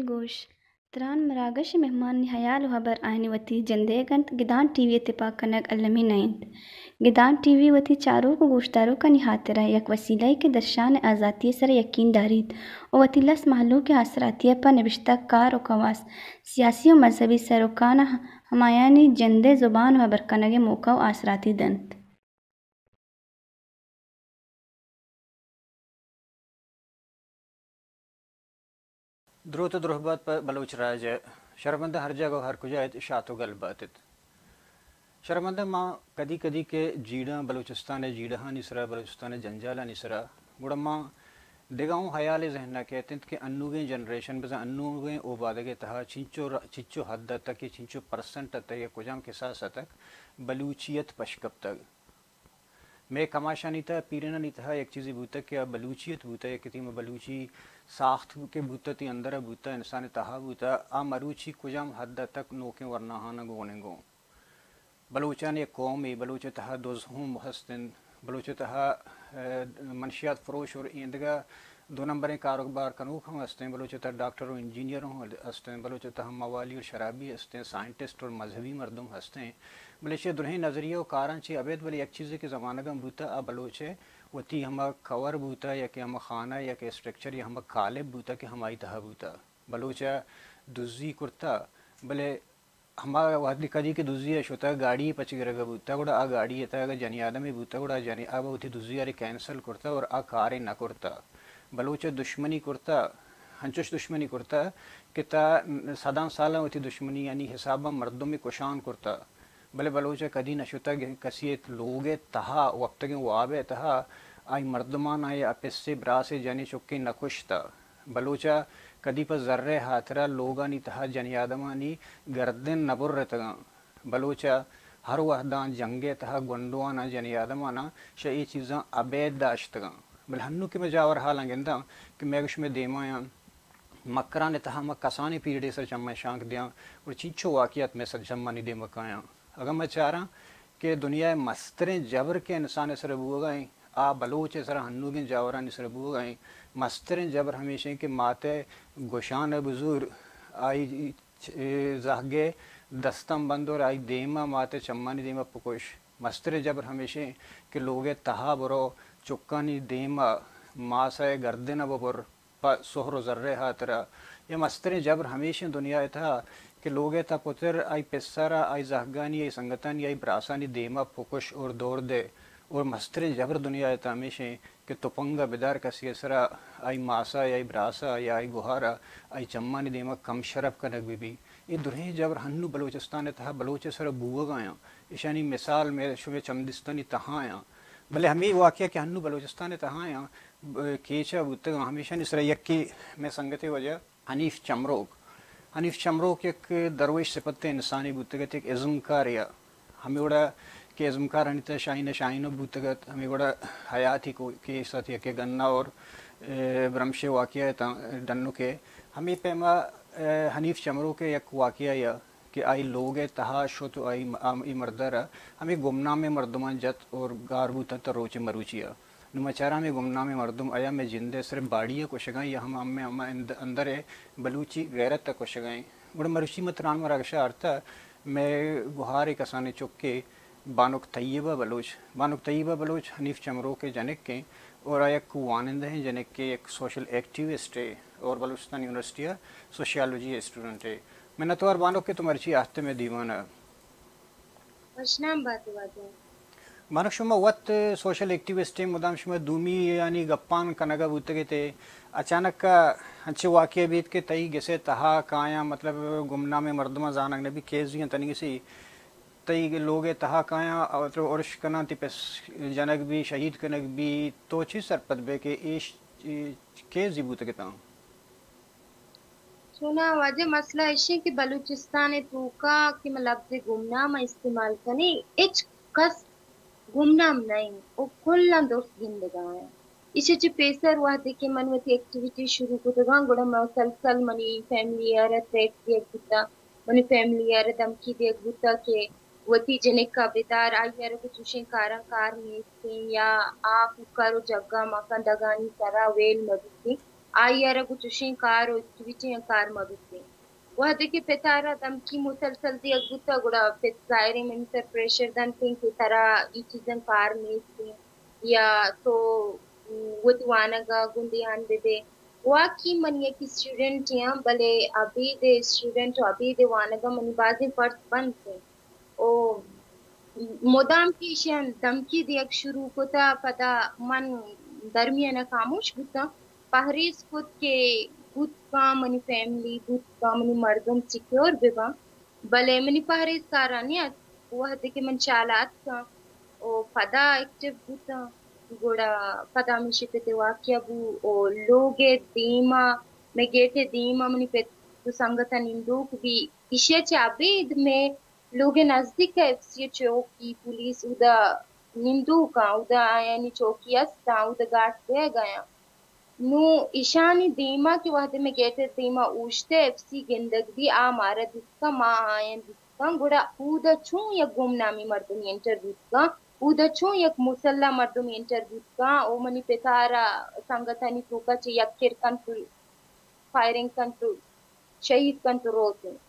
گوش، تران مراگش ءِ مہمانانی ہیال ءُ ہبر آیانی وتی جندئیگ اَنت، گدان ٹی وی ءِ تپاک کنگ المی نہ اِنت۔ گدان ٹی وی وتی چاروک ءُ گوشداروکانی ہاترا یک وسیلہ یے کہ درشان ءِ آزاتی ءِ سرا یکین داریت ءُ وتی لس مہلوک ءِ آسراتی ءَ پہ نبشتہ کار ءُ کواس، سیاسی ءُ مذہبی سروکاں ہمایانی جند ءِ زبان ءُ ہبر کنگ ءِ موقع ءُ آسراتی دنت۔ دروت ءُ درہبات پہ بلوچ راج ءَ۔ شرمندہ ہر جاگہ ءُ ہر کجا ات، شات ءُ گل بات ات۔ شرمندہ ما کدی کدی کہ جیڑاں بلوچستان ءِ جیڑہانی سرا، بلوچستان ءِ جنجالانی سرا، گڑا ما دگہ اوں ہیالے ذہن ءَ کیت اَنت کہ انوگیں جنریشن، بزاں انوگیں اوبادگ ءِ تہا چنچو ر-، چنچو حد ءَ تک یا چنچو پرسنٹ ءَ تک یا کجام کساس ءَ تک بلوچیت پش کپتگ۔ مئے کماشانی تہا، پیرینانی تہا یک چیزے بوتگ کہ آ بلوچیت بوتگ، یک ٹیم بلوچی ساخت کہ بوتگ، تئی اندر ءَ بوتگ، انسان ءِ تہا بوتگ، آ مروچی کجام حد ءَ تک نوکیں ورناہاناں گون اِنت گوں۔ بلوچانی یک قومے، بلوچ ءِ تہا دز ہوں ہست اَنت، بلوچ ءِ تہا، اے، منشیات فروش اور ایندگہ دو نمبریں کاروبار کنوک ہم ہست اَنت، بلوچ ءِ تہا ڈاکٹر اور انجینئر ہم ہست اَنت، بلوچ ءِ تہا موالی اور شرابی ہست اَنت، سائنٹسٹ اور مذہبی مردم ہست اَنت۔ بلے چہ درہیں نظریہ ءُ کاراں چہ ابید، بلے یک چیزے کہ زمانگاں بوتہ، آ بلوچ ءِ وتی ہما کور بوتہ، یا کہ ہما خانہ، یا کہ اسٹرکچر، یا ہما قالب بوتہ کہ ہمائی تہا بوتہ۔ بلوچ ءَ دزی کرتہ، بلے ہما وہدی کدی کہ دزی ءَ شتہ، گاڑی پچ گرگ ءَ بوتہ، گڑا آ گاڑی ءِ تہا اگہ جنی آدمے بوتہ، گڑا جنی آ وتی دزی ءَ را کینسل کرتہ اور آ کارے نہ کرتہ۔ بلوچ ءَ دشمنی کرتہ، انچوش دشمنی کرتہ کہ تا صداں سالاں وتی دشمنیانی حساباں مردمے کشان کرتہ۔ بلے بلوچ ءَ کدی نہ شتگ کسی ءِ لوگ ءِ تہا، وپتگیں واب ءِ تہا آئی مردماناں یا پسے، براسے، جنے، چکے نہ کشتہ۔ بلوچ ءَ کدی پہ زر ءِ ہاترا لوگانی تہا جنی آدمانی گردن نہ برتگاں۔ بلوچ ءَ ہر وہداں جنگ ءِ تہا گونڈواناں، جنی آدماناں شہ اے چیزاں ابید داشتگاں۔ بلے ہنو کہ من جاور حالاں گنداں کہ مئے گو شمئے دیما آں، مکران ءِ تہا ما کسانیں پیریڈے سر چماں شانک دیاں اور چنچو واقعات مئے سر چمانی دیما کایاں۔ اگاں ما چاراں کہ دنیا ءِ مستریں جبر کہ انسان ءِ سر بوگا ایں، آ بلوچ ءِ سر، ہنوگیں جاورانی سر بوگا ایں۔ مستریں جبر ہمیش ایں کہ مات ءِ گوشان ءَ بزور، آئی چ-، زہگ ءِ دستاں بند اور آئی دیما، مات ءِ چمانی دیما پکش۔ مستریں جبر ہمیش ایں کہ لوگ ءِ تہا برو، چکانی دیما ماس ءِ گردن ءَ ببر، پہ سہر و زر ءِ ہاترا۔ یا مستریں جبر ہمیش انت دنیا ءِ تہا کہ لوگ ءِ تہا پتر آئی پسر ءَ، آئی زہگانی، آئی سنگتانی، آئی براسانی دیما پکش اور دور دے۔ اور مستریں جبر دنیا ءِ تہا ہمیش انت کہ تپنگ ءَ بدار کسی ءِ سرا، آئی ماسا یا آئی براسا یا آئی گہارا آئی چمانی دیما کم شرپ کنگ بہ بی۔ اے درہیں جبر ہنو بلوچستان ءِ تہا بلوچ ءِ سرا بوگا آیاں۔ ایشانی مثال مئے شمئے چمدستانی تہا آیاں۔ بلے ہمے واقعہ کہ ہنو بلوچستان ءِ تہا آیاں، ب-، کیچ ءَ بوتگاں، ہمیشانی سرا یکے مئے سنگتے واجہ حنیف چمروک۔ حنیف چمروک یک درویش صفت ءِ انسانے بوتگ ات، یک ازمکارے ءَ۔ ہمے وڑا کہ ازمکارانی تہ ءَ شاہین ءِ شاہین بوتگ ات، ہمے وڑا حیاتی کو-، کیس ات، یکے گنا اور، اے، برمش ءِ واقعہ ات، ڈنکے۔ ہمے پیما، اے، حنیف چمروک ءِ یک واقعہ ءَ کہ آئی لوگ ءِ تہا شت و آئی م-، آم-، اے مردہ را ہمے گمنامیں مردماں جت اور گار بوت انت تا روچ مروچی ءَ۔ نوں ما چاراں ہمے گمنامیں مردم آیا مئے جند ءِ صرف باڈی ءَ کشگاں یا ہم ہمے ہما اند-، اندر ءِ بلوچی غیرت ءَ کشگاں۔ گڑا مروچی ما تران مراگش ءَ آرتہ مئے گہارے کسانیں چکے بانک طیبہ بلوچ، بانک طیبہ بلوچ حنیف چمروک ءِ جنک ایں اور آ یک وانندہیں جنکے، یک سوشل ایکٹیوسٹے اور بلوچستان یونیورسٹی ءِ سوشیالوجی ءِ اسٹوڈنٹے۔ منتوار بانک کہ تو مرچی آہتے مئے دیوان ءَ۔ وشنام بات واجہ۔ مانک، شما وت سوشل ایکٹیوسٹے، مدام شما دومی یعنی گپان کنگا بوتگے تے، اچانک ءَ انچیں واقعہ بیت کہ تئی گسے تہا کایاں، مطلب گمنامیں مردماں زانگ نہ بی، کیس دیاں تنی گسی تئی لوگ ءِ تہا کایاں، مطلب ارش کناں، تی پس جنگ بی، شہید کنگ بی، تو چی سرپد بے کہ ایش کیس دی بوتگ اتاں؟ چوناں واجہ، مسئلہ ایشیں کہ بلوچستان ءِ توکا کہ ما لفظ گمنام ءَ استعمال کنیں، ہچ کس گمنام نہ ایں، او کلاں درست گندگا ایں۔ ایشی چہ پیسر وہدے کہ من وتی ایکٹیویٹی شروع کتگاں، گڑا مسلسل منی فیملی ءَ را تھریٹ دیگ بوتا، منی فیملی ءَ را دھمکی دیگ بوتا کہ وتی جنکا بدار، آئی ءَ را گوں چوشیں کاراں کار نیستیں، یا آ کوکار و جگا مکن دگانی سرا ویل مہ بیتیں، آئی ءَ را گوں چوشیں کار و ایکٹیویٹیاں کار مہ بیتیں۔ وہدے کہ پت ءَ را دھمکی مسلسل دیگ بوتا، گڑا پت ظاہریں منی سر پریشر دنتیں کہ ترا اے چیزاں کار نیستیں یا تو وتی وانگ ءَ گوں دھیان بدے۔ واقعی من یک اسٹوڈنٹے آں، بلے ابید اسٹوڈنٹ و ابید وانگ ءَ منی بازیں فرض بنت انت۔ او مدام کہ ایشاں دھمکی دیگ شروع کتا، پدا من درمیان ءَ خاموش بوتاں، پہریز کت کہ بوت کاں منی فیملی، بوت کاں منی مردم سیکیور بہ باں، بلے منی پہریزکارانی ات۔ وہدے کہ من چالات کاں او پدا ایکٹیو بوتاں، گڑا پدا ہمیشی پت ءِ واقعہ بو او لوگ ءِ دیما، مئے گیٹ ءِ دیما منی پت دو سنگتاں نندوک بی، ایشی ءَ چہ ابید مئے لوگ ءِ نزدیک ءَ ایف سی ءِ چوکی، پولیس اودا نندوکاں، اودا آیانی چوکی استاں، اودا گارڈ دیگ ءَ آیاں۔ نوں ایشانی دیما کہ وہدے مئے گیٹ ءِ دیما اوشتہ ایف سی گندگ بی، آ مارا دیستکاں، ما آیاں دیستکاں، گڑا اودا چوں یک گمنامیں مردمے انٹر بوتکاں، اودا چوں یک مسلح مردمے انٹر بوتکاں، او منی پت ءَ را سنگتانی توکا چہ یک کر کنت، فائرنگ کنت، شہید کنت، روت انت۔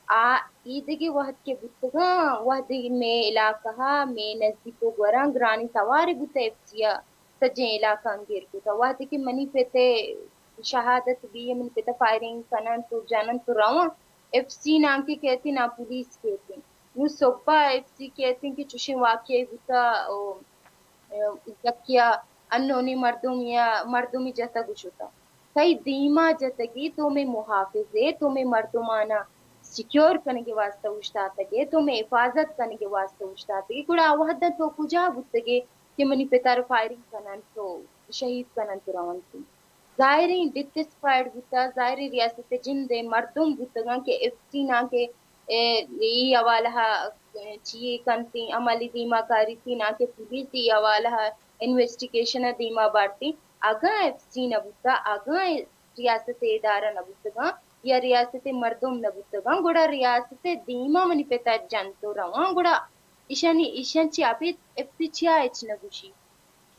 آ ایدگہ وہد کہ بوتگاں، وہدے مئے علاقہ ءَ، مئے نزدیک و گوراں گرانی توارے بوتہ، ایف سی ءَ سجیں علاقہ انگیر کتہ۔ وہدے کہ منی پت ءِ شہادت بی، منی پت ءَ فائرنگ کننت و جننت و رواں، ایف سی ناں کہ کیتیں، ناں پولیس کیتیں۔ نوں صبح ایف سی کیتیں کہ چوشیں واقعہ بوتہ، او یکے ءَ انونیں مردمے ءَ مردمے جتگ و شتگ۔ تئی دیما جتگی، تو مئے محافظ ئے، تو مئے مردماناں سیکیور کنگ ءِ واستہ اوشتاتگ ئے، تو مئے حفاظت کنگ ءِ واستہ اوشتاتگ ئے، گڑا آ وہداں تو کجا بوتگ ئے کہ منی پت ءَ را فائرنگ کننت و شہید کننت و رونت؟ ظاہریں ڈسسیٹسفائیڈ بوتگ، ظاہریں ریاست ءِ جند ءِ مردم بوتگاں کہ ایف سی ناں کہ اے، اے حوالہ ءَ چی کنت، عملی دیما کاری تی ناں کہ پولیس اے حوالہ ءَ انویسٹیگیشن ءَ دیما بارتی۔ اگاں ایف سی نہ بوتگ، اگاں ریاست ءِ ادارہ نہ بوتگاں یا ریاست ءِ مردم نہ بوتگاں، گڑا ریاست ءِ دیما منی پت ءَ جنت و رواں، گڑا ایشانی، ایشاں چہ ابید ایف سی چیا ہچ نہ گوشی؟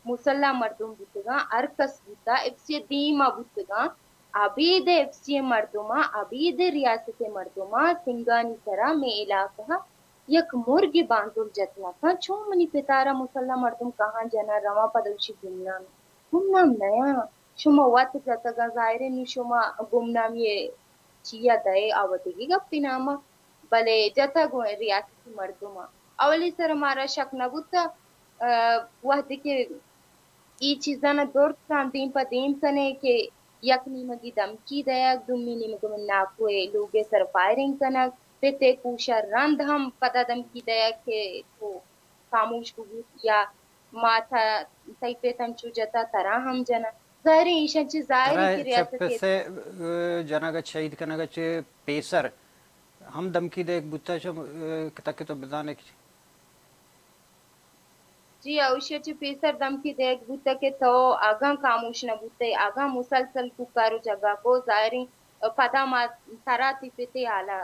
مسلح مردم بوتگاں، ہر کس بوتہ، ایف سی ءِ دیما بوتگاں، ابید ایف سی ءِ مردماں، ابید ریاست ءِ مردماں سنگانی سرا مئے علاقہ ءَ یک مرگے بانزل جت نہ کنت۔ چون منی پت ءَ را مسلح مردم کہاں جناں رواں، پدا گوشی گمنام، گمنام نیاں۔ شما وت جتگاں، ظاہریں نوں شما گمنامی ءِ چیا دئے، آ وتیگی گپے نام ءَ، بلے جتگ اوں ریاستی مردماں۔ اولی سر ءَ مارا شک نہ بوتہ، ءَ، وہدے کہ اے چیزاں درستاں دیم پہ دیم کنئے کہ یک نیمگی دھمکی دئیگ، دومی نیمگ ءَ من ناکو ءِ لوگ ءِ سر ءَ فائرنگ کنگ، پت ءِ کوش ءَ رند ہم پدا دھمکی دئیگ کہ تو خاموش ببوت یا ما تہ، تئی پت انچو جتا ترا ہم جناں۔ ظاہریں ایشاں چہ ظاہریں ترا کہ چہ ریاست ءِ پس ءِ، ءَ، جنگ ءَ شہید کنگ ءَ چہ پیسر ہم دھمکی دئیگ بوتہ، چہ، ءَ، تاکہ تو بزانے کہ جی، اوشی ءَ چہ پیسر دھمکی دئیگ بوتہ کہ تو اگاں خاموش نہ بوتئے، اگاں مسلسل کوکار و جگا کو، ظاہریں پدا ما ترا تئی پت ءِ حالا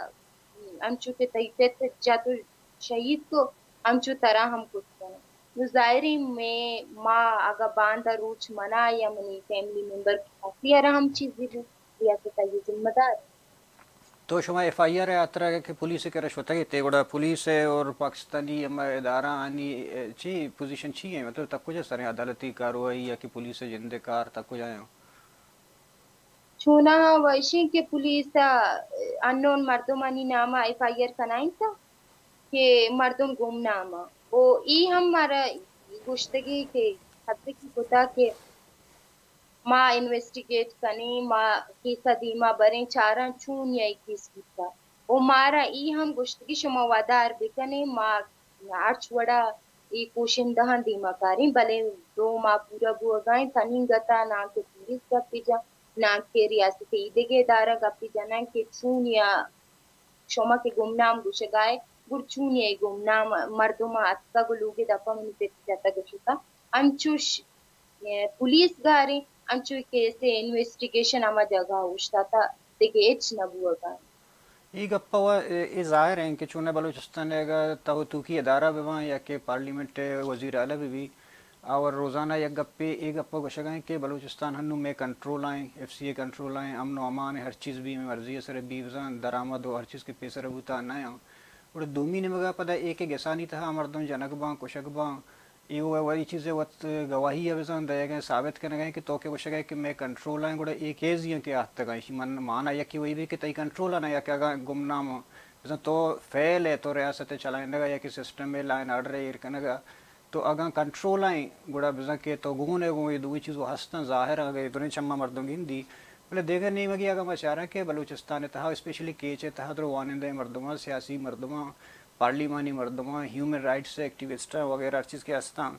انچو کہ تئی پت جت و شہید کو، انچو ترا ہم کت کناں۔ نوں ظاہریں مئے، ما اگاں باندا روچ منا یا منی فیملی ممبر کسی ءَ را ہم چیزے بو، ریاست آئی ءِ ذمہ دار۔ تو شما ایف آئی آر ءِ ہاترا کہ پولیس ءِ کرا شتگ ات، گڑا پولیس ءِ اور پاکستانی ہما ادارہ آنی، ءَ، چی پوزیشن چی ایں؟ مطلب، تک کجا سر ایں؟ عدالتی کاروائی یا کہ پولیس ءِ جند ءِ کار تک کجا ایں؟ چوناہا و ایشیں کہ پولیس ءَ انون مردمانی نام ءَ ایف آئی آر کنائینتہ کہ مردم گمنام اَں۔ و ای ہم مارا گوشتگی کہ حد کی کتا کہ ما انویسٹیگیٹ کنیں، ما کیس ء دیما بریں، چاراں چون یا ای کیس بوتا۔ و مارا ای ہم گوشتگی شما ودار بکنیں، ما ہرچ وڑا ای کوشندہاں دیما کاریں، بلے دو ماہ پورا بوگائیں، تنینگتا ناں کہ پولیس گپی جا، ناں کہ ریاست ایدگہ ادارہ گپی جنن کہ چون یا شما کہ گمنام گوشگائے، گڑ چون یا ای گمنام مردم اتکگ و لوگ دپا منی پت جتگ و شتا۔ انچوش اے، پولیس گاریں، انچو کیس انویسٹیگیشن ہما جاگہ اوشتاتا، دگہ ہچ نہ بوگا۔ اے گپ ء و اے ظاہر انت کہ چونہ بلوچستان ء اگاں تہ و توکی ادارہ بہ باں یا کہ پارلیمنٹ ء وزیر اعلی بہ بی، آ و روزانہ یک گپے اے گپ ء گوشگ ء انت کہ بلوچستان ہنوں مئے کنٹرول ء انت، ایف سی ء کنٹرول ء انت، امن و امان ء ہر چیز بی مئے مرضی ء سر ء بی بزاں درآمد و ہر چیز کہ پیسر ء بوتا نہ انت۔ گڑا دومی نیمگ ء پدا اے کہ گسانی تہا مردم جنگ باں، کشگ باں، اے و-، وتی چیزے وت گواہی ء بزاں دئیگ ء، ثابت کنگ ء کہ تو کہ گوشگ ء کہ مئے کنٹرول ء، گڑا اے کیزی انت کہ آتکگ ء، ایشی من مانا یکے وہی بی کہ تئی کنٹرول ء نہ، یا کہ اگاں گمنام بزاں تو فعل ء، تو ریاست ء چلائینگ ء یا کہ سسٹم ء لا اینڈ آرڈر ء ایر کنگ ء، تو اگاں کنٹرول ء، گڑا بزاں کہ تو گون ء گوں اے دوئیں چیز و ہستاں، ظاہر ء اگاں اے دریں چماں مردم گندی، بلے دگہ نیمگے اگاں ما چاراں کہ بلوچستان ء تہا، اسپیشلی کیچ ء تہا درو وانندہ مردماں، سیاسی مردماں، پارلیمانی مردماں، ہیومن رائٹس ایکٹیوسٹاں وغیرہ ہر چیز کہ ہستاں،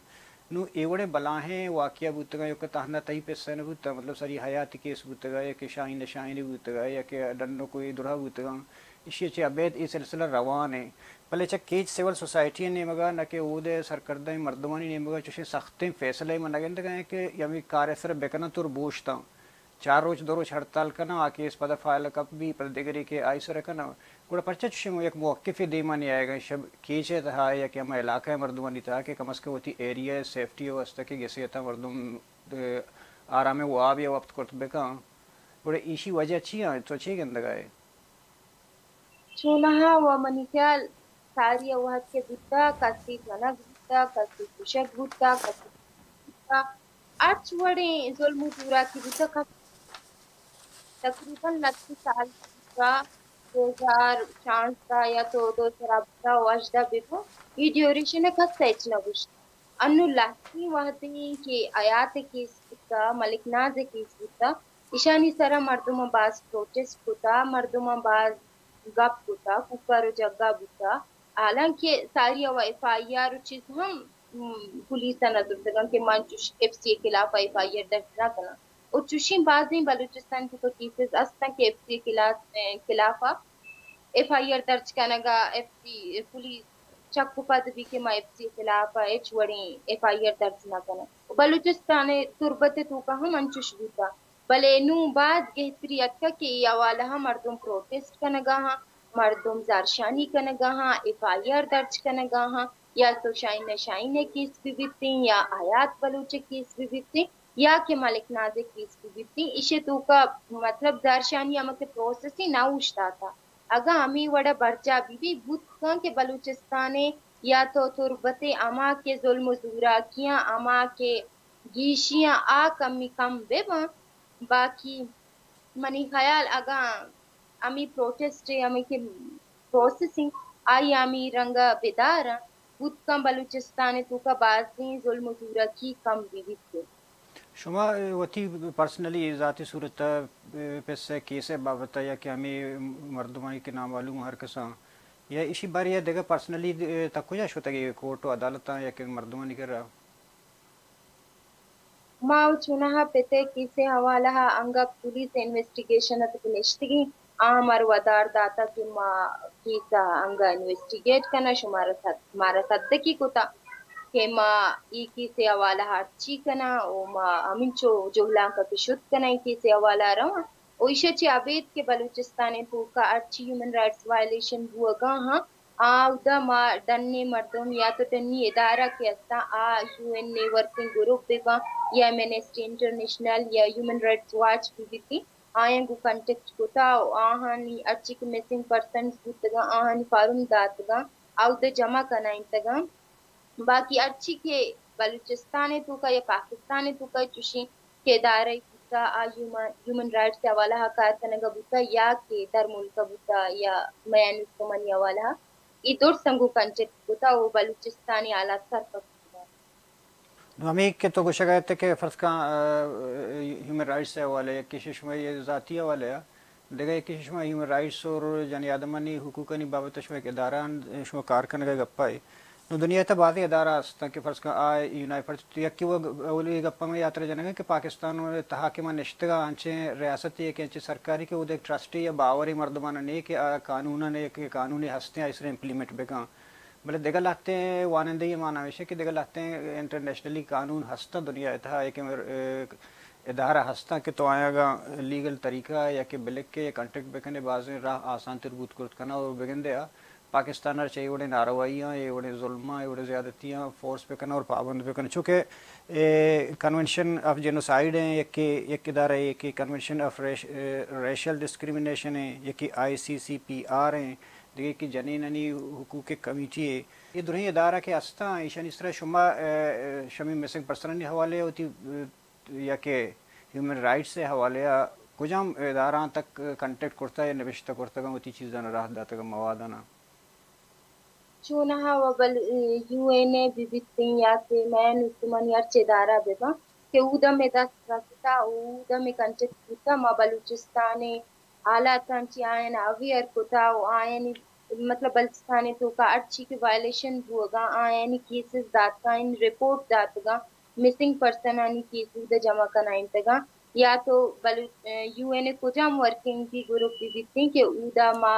نوں اے وڑیں بلاہیں واقعہ بوتگاں، یا کہ تہنا تئی پسہ نہ بوتگ، مطلب سری حیاتی کیس بوتگ یا کہ شاہین نہ شاہینی بوتگ یا کہ ڈنو کوئی درہ بوتگاں، ایشی ء چہ ابید اے سلسلہ روان انت۔ بلے چہ کیچ سول سوسائٹی ء نیمگ ء نہ کہ اود ء سرکردہ مردمانی نیمگ ء چوشیں سختیں فیصلہ ء من نہ گندگ ء کہ ہمے کار ء سر ء بہ کناں تو بوشتاں۔ چار روچ دو روچ ہڑتال کناں، آ کیس پدا فائل کپ بی، پدا دگرے کہ آئی سر ء کناں۔ گڑا پرچا چوشیں یک موقفے دیما نیایگ ء شب کیچ ء تہا یا کہ ہما علاقہ ء مردمانی تہا کہ کم از کم وتی ایریا ء سیفٹی ء واستہ کہ گسے ء تہا مردم، ء، آرام ء واب ء وپت کرت بکن۔ گڑا ایشی وجہ چی انت؟ تو چے گندگ ء ئے؟ چونہا و منی خیال ساری ء وہد کہ بوتا، کسے جنگ بوتا، کسے کشگ بوتا، کسے بوتا، ہرچ وڑیں ظلم و زوراکی بوتا، کس-، تقریباً لگتی سال بوتا، دو ہزار شانزدہ یا تو دو ہزار ہبدہ و ہژدہ بہ بو، ای ڈیوریشن ء کس ء ہچ نہ گوشت۔ انوں لہتیں وہدے کہ حیات ء کیس بوتا، ملک ناز ء کیس بوتا، ایشانی سرا مردماں باز پروٹسٹ کتا، مردماں باز گپ کتا، کوکار و جگا بوتا، حالانکہ ساری ء و ایف آئی آر و چیز ہم، م، پولیس ء نہ زرتگاں کہ من چوش ایف سی ء خلاف ایف آئی آر درج نہ کناں۔ و چوشیں بازیں بلوچستان توکا کیسز استاں کہ ایف سی ء خلاف، ء خلاف ء ایف آئی آر درج کنگ ء ایف سی پولیس چک و پد بی کہ ما ایف سی ء خلاف ء ہچ وڑیں ایف آئی آر درج نہ کناں۔ و بلوچستان ء تربت ء توکا ہم انچوش بوتا۔ بلے نوں باز گہتری اتکگ کہ اے حوالہ ء مردم پروٹسٹ کنگا ہاں، مردم زہرشانی کنگا ہاں، ایف آئی آر درج کنگا ہاں، یا تو شاہین ء شاہین ء کیس بہ بیتیں، یا حیات بلوچ ء کیس بہ بیتیں، یا کہ ملک ناز ء کیس بہ بیتیں، ایشی ء توکا مطلب زہرشانی ہما کہ پروسیس ء نہ اوشتاتا۔ اگاں ہمے وڑ ء برجاہ بہ بی، بوت کن کہ بلوچستان ء یا تو تربت ء ہما کہ ظلم و زوراکیاں، ہما کہ گیشیاں آ کمی کم بہ باں۔ باقی منی خیال اگاں ہمے پروٹسٹ ء ہمے کہ پروسیسنگ آئی ہمے رنگ ء بدار بوت کن بلوچستان ء توکا بازیں ظلم و زورکی کم بہ بیت۔ شما وتی پرسنلی ذاتی صورت ء پس ء کیس ء بابت ء یا کہ ہمے مردمانی کہ نامعلوم ہر کساں یا ایشی بارے ء دگہ پرسنلی تک کجا شتگے کورٹ و عدالتاں یا کہ مردمانی کرا؟ ما و چوناہا پت ء کیس ء حوالہ ء انگت پولیس انویسٹیگیشن ء تک نشتگیں، آ مارا ودار داتا کہ ما کیس ء انگت انویسٹیگیٹ کناں، شمارا سد-، مارا صدقی کتا کہ ما ای کیس ء حوالہ ء ہرچی کناں و ما ہمینچو جہلانک ء کہ شت کناں ای کیس ء حوالہ ء رواں۔ و ایشی ء چہ ابید کہ بلوچستان ء توکا ہرچی ہیومن رائٹس وائلیشن بوگا ہاں، آ اودا ما ڈنی مردم یا تو ڈنی ادارہ کہ ہستاں، آ یو این ء ورکنگ گروپ بہ باں یا ایمنسٹی انٹرنیشنل یا ہیومن رائٹس واچ بہ بیتیں، آیاں گوں کانٹیکٹ کتا و آہانی ہرچی کہ مسنگ پرسنز بوتگاں، آہانی فارم داتگاں، آ اودا جمع کنائینتگاں۔ باقی ہرچی کہ بلوچستان ء توکا یا پاکستان ء توکا چوشیں کہ ادارہ بوتا، آ ہیومن، ہیومن رائٹس ء حوالہ ء کار کنگ ء بوتا یا کہ در ملک ء بوتا یا میان استمانی حوالہ ء، اے درساں گوں کنٹیکٹ کتا و بلوچستانی حالات سرپد کتا۔ نوں ہمے کہ تو گوشگ ءَ ات کہ فرض کن، آ، ہیومن رائٹس ءِ حوالے ءَ، یکے شمئے اے ذاتی حوالے ءَ، دگہ یکے شما ہیومن رائٹس اور جنی آدمانی حقوقانی بابت ءَ شما یک ادارہ آں شما کار کنگ ءِ گپ ءَ ئے۔ نوں دنیا ءِ تہ ءَ بازیں ادارہ ہستاں کہ فرض کن آ یونائیٹڈ فرض، یکے وہ گ-، اولی گپ ءَ مئے ہاترا جنگ ءَ کہ پاکستان ءِ تہا کہ ما نشتگ آں، انچیں ریاستے کہ انچیں سرکارے کہ اود ءَ یک ٹرسٹے یا باورے مردماں نہ کہ آ قانوناں کہ قانونے ہستیں آئی سرا امپلیمنٹ بکن۔ بلے دگہ لہتیں وانندہی ءِ مانا ہمیش اِنت کہ دگہ لہتیں انٹرنیشنلی قانون ہستاں دنیا ءِ تہا، یک، اے، ادارہ ہستاں کہ تو آیاں اگاں لیگل طریقہ ءَ یا کہ بلکے یا کنٹیکٹ بکنے، بازیں راہ آسان تر بوت کرت کناں اور بگندے آ پاکستان ءَ چہ اے وڑیں ناروائیاں، اے وڑیں ظلماں، اے وڑیں زیادتیاں فورس بکن اور پابند بکن۔ چونکہ اے کنونشن آف جینوسائیڈ ایں، یکے یک ادارہ اے کہ convention of rash-, a, racial discrimination ایں، یکے آئی سی سی پی آر ایں، دگہ کہ جنینانی حقوق کمیٹی اے، اے درہیں ادارہ کہ ہستاں، ایشانی سرا شما، اے، اے، شمی مسنگ پرسنانی حوالے ءَ وتی، اے، یا کہ ہیومن رائٹس ءِ حوالے ءَ کجام ادارہاں تک کنٹیکٹ کرتگ یا نبشتہ کرتگ ءُ وتی چیزاں راہ داتگ ءُ مواداں؟ چوناہا و بل-، یو این اے بہ بیتیں یا کہ مئے نزورانی ہرچ ادارہ بہ باں کہ اودا مئے دست رستا و اودا مئے کنٹیکٹ بوتا، ما بلوچستان ءِ حالاتاں چہ آیان اویئر کتا و آیانی، مطلب، بلوچستان ءِ توکا ہرچی کہ وائلیشن بوگا آیانی کیسز داتگاں، رپورٹ داتگاں، مسنگ پرسنانی کیس اودا جمع کنائینتگاں، یا تو بلو-، یو این اے کجام ورکنگ گروپ بہ بیتیں کہ اودا ما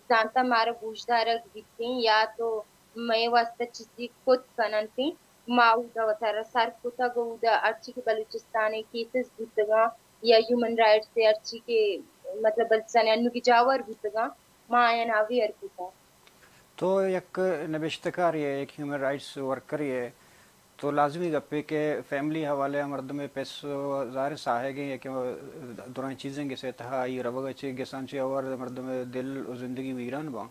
زانتاں مارا گوشدارگ بیتیں یا تو مئے واستہ چیزے کت کننتیں، ما اودا وتارا سر کتگ، اودا ہرچی کہ بلوچستان ءِ کیسز بوتگاں یا ہیومن رائٹس ءِ ہرچی کہ، مطلب، بلوچستان ءِ انوگی جاور بوتگاں، ما آیان اویئر کتگ۔ تو یک نبشتہ کارے ئے، یک ہیومن رائٹس ورکرے ئے، تو لازمی گپے کہ فیملی حوالے ءَ مردم ءِ پس ءُ ظاہر ساہگیں یک درائیں چیزیں گس ءِ تہا آئی روگ ءَ چہ گساں چہ اوار مردم ءِ دل ءُ زندگی ویران باں۔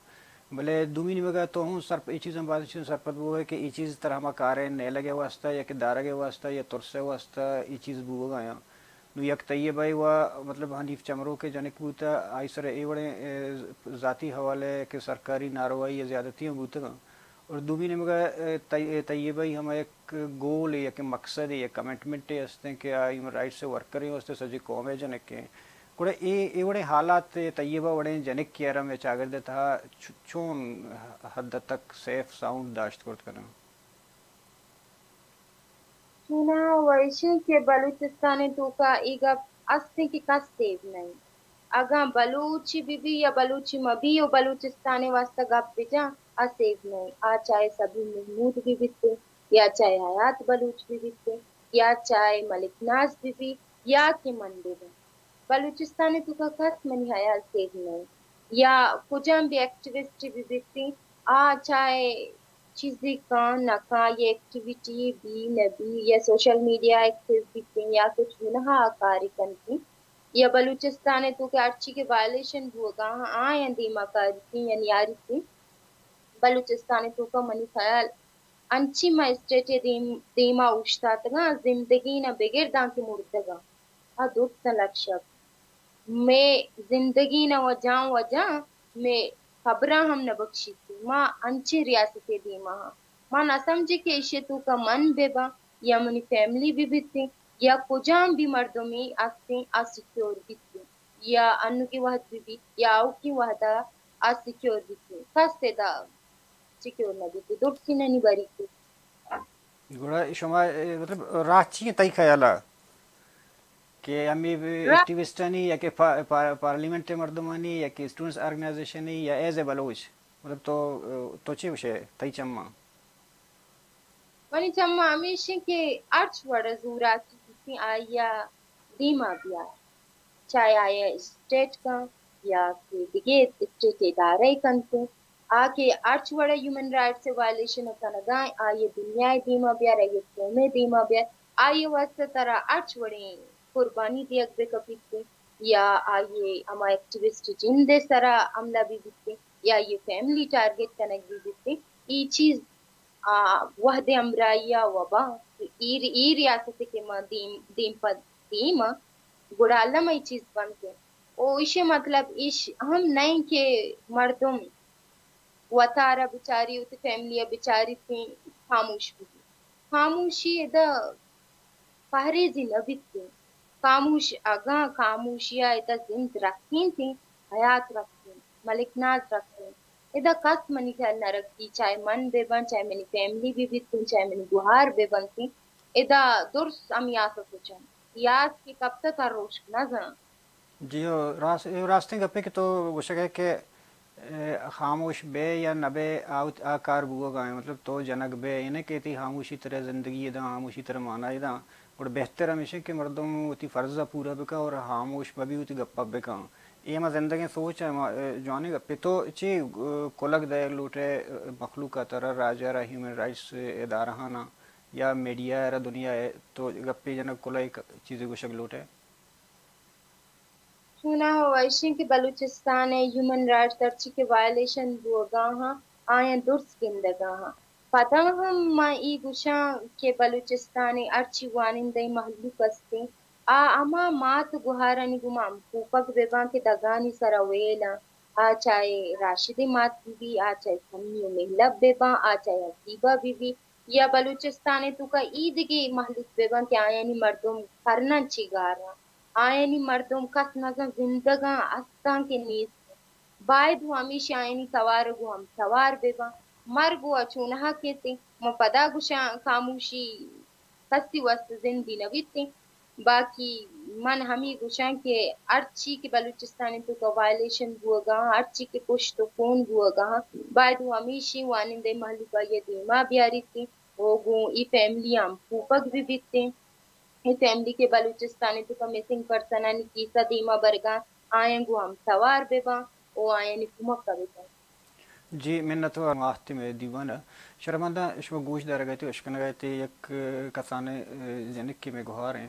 بلے دومی نیمگ ءَ تو ہوں سرپ-، اے چیزاں بازیں چیزاں سرپد بوگ ءَ کہ اے چیز ترا ہما کاریں نیلگ ءِ واستہ یا کہ دارگ ءِ واستہ یا ترس ءِ واستہ اے چیز بوگ ءَ یاں۔ نوں یک طیبہ ءِ وا، مطلب، حنیف چمرو کہ جنک بوتہ، آئی سر ءَ اے وڑیں، اے، ذاتی حوالے کہ سرکاری ناروائی یا زیادتی ہم بوتگاں۔ اور دومی نیمگ ءَ، اے، طی-، اے طیبہ ءِ ہما یک گول، یک مقصد، یک کمٹمنٹ استیں کہ آ ہیومن رائٹس ءِ ورکریں، است سجی قوم ءِ جنکیں۔ گڑا اے، اے وڑیں حالات، اے طیبہ وڑیں جنک کہ ارم ءِ چاگرد ءِ تہا چ-، چون حد تک سیف ساؤنڈ داشت کرت کناں؟ چوناہا و ایشیں کہ بلوچستان ءِ توکا اے گپ استیں کہ کس سیو نہ انت۔ اگاں بلوچے بہ بی یا بلوچے مہ بی و بلوچستان ءِ واستہ گپ بجاں، آ سیو نہ انت۔ آ چاہے صبی محمود بہ بیتیں یا چاہے حیات بلوچ بہ بیتیں یا چاہے ملک ناز بہ بی یا کہ من بہ باں۔ بلوچستان ءِ توکا کس منی حیال سیو نہ انت۔ یا کجام بھی ایکٹیوسٹ بہ بیتیں، آ چاہے چیزے کاں نہ کاں، یا ایکٹیویٹی بی نہ بی، یا سوشل میڈیا ایکٹیو بیتیں، یا کچھ گناہ آ کارے کنتیں، یا بلوچستان ءِ توکا ہرچی کہ وائلیشن بوگا آں، آیاں دیما کاریتیں یا نیاریتیں۔ بلوچستان ءِ توکا منی خیال انچیں ما اسٹیٹ ءِ دیم-، دیما اوشتاتگاں، زندگی نا بگر دانکہ مردگاں۔ آ درستاں لک شپ۔ مئے زندگی نا وجاں وجاں مئے قبراں ہم نہ بخشیت۔ ما انچیں ریاستے دیما ہاں۔ ما نہ سمجھیں کہ ایشی توکا من بہ باں یا منی فیملی بہ بیتیں یا کجام بھی مردمے استیں آ سیکیور بیتیں یا انوگیں وہد بہ بیت یا آؤکیں وہدا آ سیکیور بیتیں۔ کس ادا سیکیور نہ بیت، درستی ننی بری کو۔ گڑا شما، اے، مطلب، راہ چی انت تئی خیال ء کہ ہمے ایکٹیوسٹانی یا کہ پا-، پا-، پارلیمنٹ ء مردمانی یا کہ اسٹوڈنٹس آرگنائزیشنی یا ایز اے بلوچ، مطلب، تو، تو چے گوشے تئی چماں؟ منی چماں ہمیش انت کہ ہرچ وڑ ء زوراکی بیتیں آئی ء دیما بیار۔ چاہے آئی ء اسٹیٹ کن یا کہ دگہ اسٹیٹ ادارہ ء کنت، آ کہ ہرچ وڑ ء ہیومن رائٹس ء وائلیشن ء کنگا انت، آئی ء دنیا ء دیما بیار، آئی ء قوم ء دیما بیار، آئی ء واستہ ترا ہرچ وڑیں قربانی دیگ بہ کپیت یا آئی ء ہما ایکٹیوسٹ جند ء سرا حملہ بہ بیت یا آئی ء فیملی ٹارگٹ کنگ بہ بیت، اے چیز آ وہد ء ہمراہی ء وبا اے، اے ریاست ء کہ ما دیم، دیم پہ دیم ء گڑا الم ء اے چیز بنت انت۔ و ایشی ء مطلب ایش ہم نہ انت کہ مردم وتارا بچاری، وتی فیملی ءَ بچاری، تیں خاموش ببی۔ خاموشی ادا پہریزی نہ بیت۔ خاموش اگاں خاموشی ءَ ادا زند رکینتیں، حیات رکینت، ملک ناز رکینت۔ ادا کس منی خیال نہ رکیت، چاہے من بہ باں، چاہے منی فیملی بہ بیت، چاہے منی گوہار بہ بنت۔ ادا درس ہمیاس ءَ سوچاں۔ یاس کہ کپتہ تروشک نہ زاناں۔ جی ہو، راست، اے راستیں گپے کہ تو گوشگ ئے کہ، اے، خاموش بے یا نہ بے، آ وت-، آ کار بوگا ایں۔ مطلب تو جنگ بے، اے نہ کہ تئی خاموشی ترا زندگی داں، خاموشی ترا مانا داں۔ گڑا بہتر ہمیش ایں کہ مردم وتی فرض ءَ پورا بکا اور خاموش مبی، وتی گپا بکا۔ اے ہما زندگیں سوچ ایں، ہما، اے، جوانیں گپے۔ تو چی، اے، کلگ دئیگ لوٹ ئے، اے، مخلوق ءَ ترا، راج ءَ را، ہیومن رائٹس ادارہاں یا میڈیا ءَ را، دنیا ءَ تو گپے جنگ، کلگ چیزے گوشگ لوٹ ئے؟ چوناہا و ایشیں کہ بلوچستان ءِ ہیومن رائٹس ہرچی کہ وائلیشن بوگا ہاں، آیاں درست گندگا ہاں۔ پدا ہم ما ای گوشاں کہ بلوچستان ءِ ہرچی وانندہ مہلوک استیں، آ ہما مات گوہارانی گوما ہم کوپگ بہ باں کہ دگانی سرا ویل آں۔ آ چاہے راشد ءِ مات بہ بی، آ چاہے سمی و مہلب بہ باں، آ چاہے حسیبہ بہ بی، یا بلوچستان ءِ توکا ای دگہ مہلوک بہ باں کہ آیانی مردم کرناں چی گاراں، آیانی مردم کس نزان زندگاں، استاں کہ نیست۔ باید و ہمیش آیانی توار گوں ہم توار بہ باں۔ مرگ و چونہا کیت، ما پدا گوشاں خاموشی کسی واسطہ زندی نہ بیتیں۔ باقی من ہمے گوشاں کہ ہرچی کہ بلوچستان ءِ توکا وائلیشن بوگا ہاں، ہرچی کہ کشت و خون بوگا ہاں، باید و ہمیشی وانندہ مہلوک آئی ءَ دیما بیاریتیں و گوں ای فیملی ہم کوپگ بہ بیتیں۔ ای فیملی کہ بلوچستان ءِ توکا مسنگ پرسنانی کیسا دیما برگا، آیاں گوں ہم توار بہ باں و آیانی کمک ءَ بہ باں۔ جی، منت وار ماہتیں مئے دیوان ءَ۔ شرمنداں شما گوش دارگ ءَ ات و اشکنگ ءَ ات، یک کسانیں، اے، جنکے مئے گوہار ایں،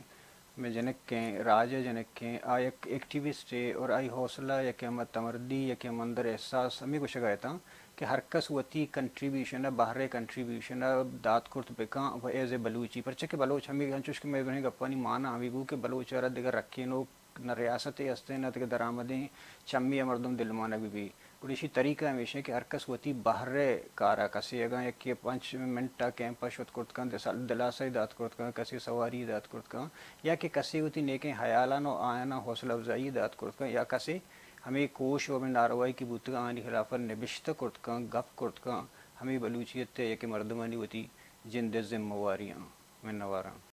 مئے جنکیں، راج ءِ جنکیں، آ یک ایکٹیوسٹے اور آئی حوصلہ، یکے ہم تمردی، یکے ہم اندر احساس، ہمے گوشگ ءَ اتاں کہ ہر کس وتی کنٹریبیوشن ءَ، بہر ءِ کنٹریبیوشن ءَ دات کرت بکاں و ایز اے بلوچی، پرچہ کہ بلوچ ہمے انچوش کہ مئے درہیں گپانی مانا ہمے بو کہ بلوچ ءَ را دگہ رکینوک نہ ریاستے ہستیں، نہ دگہ درآمدیں چمی ءَ مردم دلمانگ بہ بی۔ گڑا ایشی طریقہ ہمیش ایں کہ ہر کس وتی بہر ءِ کار ءَ، کسے اگاں یکے پنچ منٹ ءَ کیمپ ءَ شت کرت کنت، دسا-، دلاسہ ءِ دات کرت کنت، کسے سواری ءِ دات کرت کنت، یا کہ کسے وتی نیکیں ہیالاں و آیاناں حوصلہ افزائی ءِ دات کرت کنت، یا کسے ہمے کوش و ہمے ناروائی کہ بوتگ آنی خلاف ءَ نبشتہ کرت کنت، گپ کرت کنت، ہمے بلوچیت ءِ یکے مردمانی وتی جند ءِ ذمہ واری آں۔ منت واراں۔